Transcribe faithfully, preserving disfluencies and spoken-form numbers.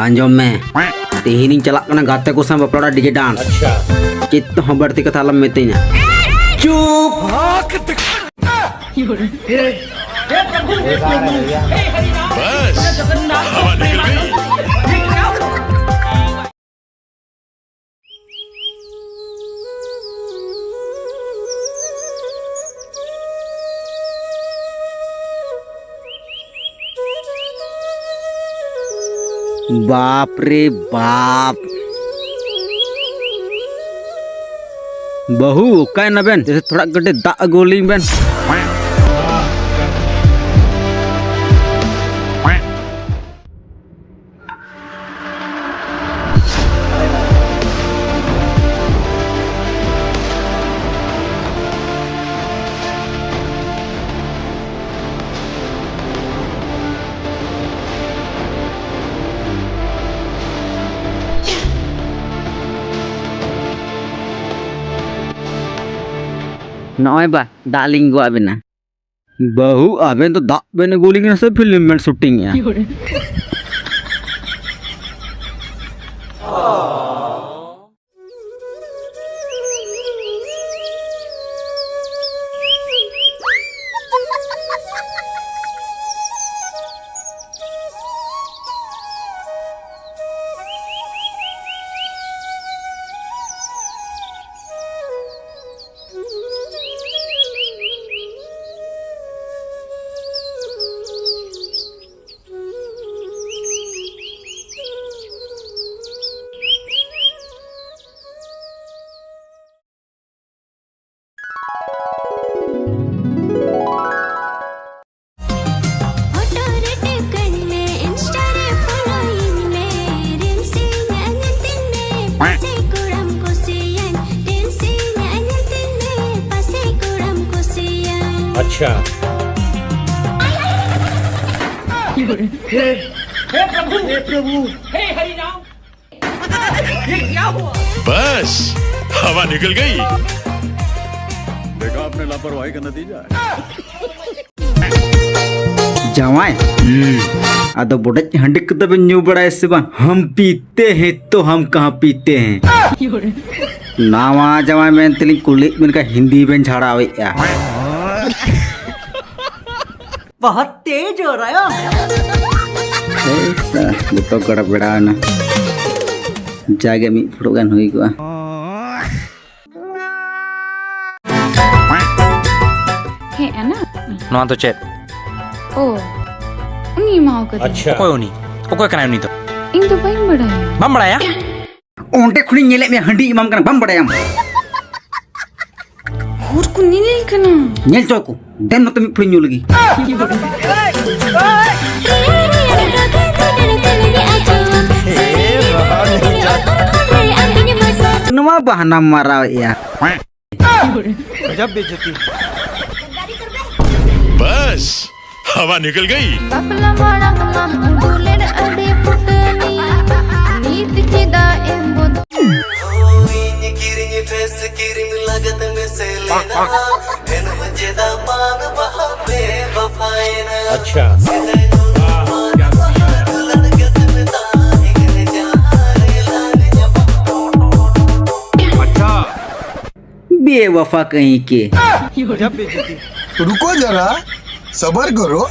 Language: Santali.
ᱟᱸᱡᱚᱢ ᱢᱮ, ᱛᱮᱦᱮᱧᱤᱧ ᱪᱟᱞᱟᱜ ᱠᱟᱱᱟ ᱜᱟᱛᱮ ᱠᱚ ᱥᱟᱶ ᱵᱟᱯᱞᱟ ᱚᱲᱟᱜ ᱰᱤᱡᱮ ᱰᱟᱱᱥ᱾ ᱪᱮᱫ ᱦᱚᱸ ᱵᱟᱹᱲᱛᱤ ᱠᱟᱛᱷᱟ ᱟᱞᱚᱢ ᱢᱤᱛᱟᱹᱧᱟ᱾ ᱪᱩᱯ! ᱵᱟᱥ, ᱦᱟᱣᱟ ᱱᱤᱠᱟᱞ ᱜᱟᱭ᱾ ᱵᱟᱯ ᱨᱮ ᱵᱟᱯ᱾ ᱵᱟᱹᱦᱩ, ᱚᱠᱟᱭ ᱱᱟᱵᱮᱱ? ᱛᱷᱚᱲᱟ ᱠᱟᱹᱴᱤᱡ ᱫᱟᱜ ᱟᱹᱜᱩ ᱟᱹᱞᱤᱧ ᱵᱮᱱ᱾ ᱱᱚᱜᱼᱚᱭ ᱵᱟ, ᱫᱟᱜ ᱞᱤᱧ ᱟᱹᱜᱩᱣᱟᱜ ᱵᱮᱱᱟ᱾ ᱵᱟᱹᱦᱩ, ᱟᱵᱮᱱ ᱫᱚ ᱫᱟᱜ ᱵᱮᱱ ᱟᱹᱜᱩ ᱟᱹᱞᱤᱧ ᱠᱟᱱᱟ ᱥᱮ ᱯᱷᱤᱞᱢ ᱵᱮᱱ ᱥᱩᱴᱤᱝ ᱮᱜᱼᱟ? ᱯᱷᱳᱴᱳ ᱨᱮ ᱴᱮᱯ ᱠᱟᱹᱧ ᱢᱮ, ᱤᱱᱥᱴᱟ ᱨᱮ ᱯᱷᱚᱞᱳᱭᱤᱧ ᱢᱮ, ᱨᱤᱞᱥ ᱤᱧ ᱧᱮᱞ ᱛᱤᱧ ᱢᱮ, ᱯᱟᱥᱮ ᱠᱩᱲᱟᱢ ᱠᱩᱥᱤᱭᱟᱹᱧ, ᱨᱤᱞᱥ ᱤᱧ ᱧᱮᱞ ᱛᱤᱧ ᱢᱮ, ᱯᱟᱥᱮ ᱠᱩᱲᱟᱢ ᱠᱩᱥᱤᱭᱟᱹᱧ᱾ ᱟᱪᱪᱷᱟ᱾ हे, हे प्रभु, हे प्रभु, हे हरि राम। ये क्या हुआ? बस, हवा निकल गई। देखा आपने लापरवाही का नतीजा है। ᱡᱟᱶᱟᱭ, ᱟᱫᱚ ᱵᱚᱰᱮᱡ ᱦᱟᱺᱰᱤ ᱠᱚᱫᱚ ᱵᱮᱱ ᱧᱩ ᱵᱟᱲᱟᱭᱟ ᱥᱮ ᱵᱟᱝ? ᱦᱟᱢ ᱯᱤᱛᱮ ᱦᱮᱸ ᱛᱚ ᱦᱟᱢ ᱠᱟᱦᱟᱸ ᱯᱤᱛᱮ ᱦᱮᱸ? ᱱᱟᱣᱟ ᱡᱟᱶᱟᱭ ᱢᱮᱱ ᱛᱮᱞᱤᱧ ᱠᱩᱞᱤᱭᱮᱫ ᱵᱮᱱ ᱠᱷᱟᱱ ᱦᱤᱱᱫᱤ ᱵᱮᱱ ᱡᱷᱟᱲᱟᱣᱮᱫᱼᱟ᱾ ᱵᱚᱦᱚᱛ ᱛᱮᱡ ᱦᱳ ᱨᱟᱭᱟ᱾ ᱮᱭ ᱥᱟ, ᱡᱚᱛᱚ ᱜᱚᱲ ᱵᱮᱲᱟᱣᱮᱱᱟ᱾ ᱡᱟᱜᱮ ᱢᱤᱫ ᱯᱷᱩᱲᱩᱜ ᱜᱟᱱ ᱦᱩᱭ ᱠᱚᱜᱼᱟ᱾ ᱦᱮᱸ, ᱟᱱᱟ᱾ ᱱᱚᱣᱟ ᱫᱚ ᱪᱮᱫ? ᱳ, ᱩᱱᱤ ᱮᱢᱟᱣ ᱠᱟᱫᱤᱧ᱾ ᱟᱪᱪᱷᱟ᱾ ᱚᱠᱚᱭ ᱩᱱᱤ? ᱚᱠᱚᱭ ᱠᱟᱱᱟᱭ ᱩᱱᱤ ᱫᱚ? ᱤᱧ ᱫᱚ ᱵᱟᱹᱧ ᱵᱟᱲᱟᱭᱟ᱾ ᱵᱟᱢ ᱵᱟᱲᱟᱭᱟ? ᱚᱸᱰᱮ ᱠᱷᱚᱱᱤᱧ ᱧᱮᱞᱮᱫ ᱢᱮᱭᱟ, ᱦᱟᱺᱰᱤ ᱮᱢᱟᱢ ᱠᱟᱱᱟ, ᱵᱟᱢ ᱵᱟᱲᱟᱭᱟᱢ? ᱦᱚᱲ ᱠᱚ ᱧᱮᱧᱮᱞ ᱠᱟᱱᱟ᱾ ᱧᱮᱞ ᱦᱚᱪᱚ ᱠᱚ, ᱫᱮᱱ ᱱᱚᱛᱮ ᱢᱤᱫ ᱯᱷᱩᱲᱤ ᱧᱩ ᱞᱟᱹᱜᱤᱫ᱾ ᱱᱚᱣᱟ ᱵᱟᱦᱟᱱᱟᱢ ᱢᱟᱨᱟᱣᱮᱫᱼᱟ᱾ गजब बेइज्जती। बस, हवा निकल गई। ᱵᱟᱯᱞᱟ ᱢᱟᱲᱟᱝ ᱢᱟᱢ ᱩᱰᱩᱞᱮᱱ ᱟᱹᱰᱤ ᱯᱷᱩᱴᱟᱹᱱᱤ, ᱱᱤᱛ ᱪᱮᱫᱟᱜ ᱮᱢ ᱵᱚᱫᱚᱞ? ᱤᱧ ᱠᱤᱨᱤᱧ ᱯᱷᱮᱥ ᱠᱨᱤᱢ ᱞᱟᱜᱟᱛ ᱢᱮᱥᱮ ᱞᱮᱱᱟ, ᱢᱮᱱ ᱪᱮᱫᱟᱜ ᱵᱟᱝ ᱵᱟᱦᱟ ᱵᱮᱣᱟᱯᱟᱭᱮᱱᱟ? ᱟᱪᱪᱷᱟ᱾ ᱟᱪᱪᱷᱟ᱾ बेवफा कहीं के। रुको जरा, सबर करो।